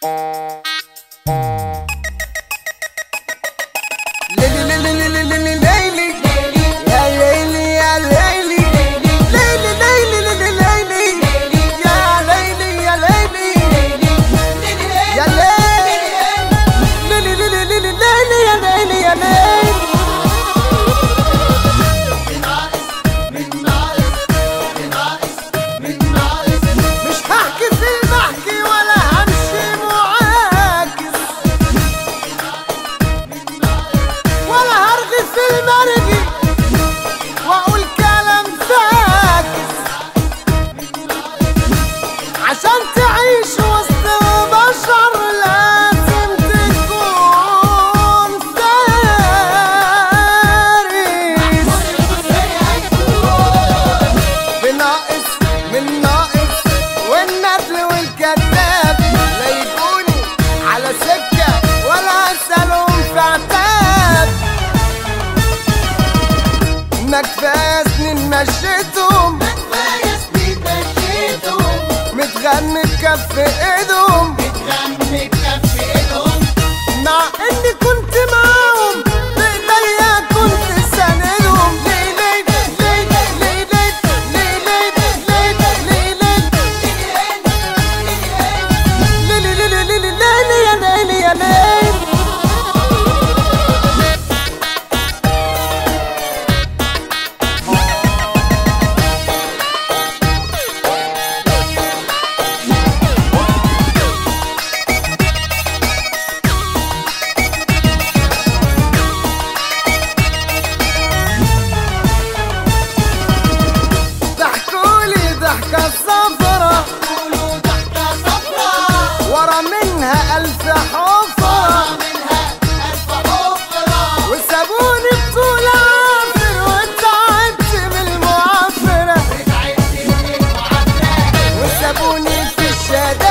ما كفاية سنين مشيتهم، ما كفاية سنين مشيتهم، متغني بكف ايدهم، متغني بكف ايدهم، مع اني كنت معاهم بايديا كنت ساندهم. ليه ليه ليه ليه ليه ليه ليه ليه ليه ليه ليه ليه ليه يا ليلي يا ليل. ضحكة صفرة، قولوا ضحكة صفرة، ورا منها ألف حفرة، ورا منها ألف حفرة، وسابوني بطول عافر وتعبت من المعافرة، وتعبت من المعافرة، وسابوني في الشارع.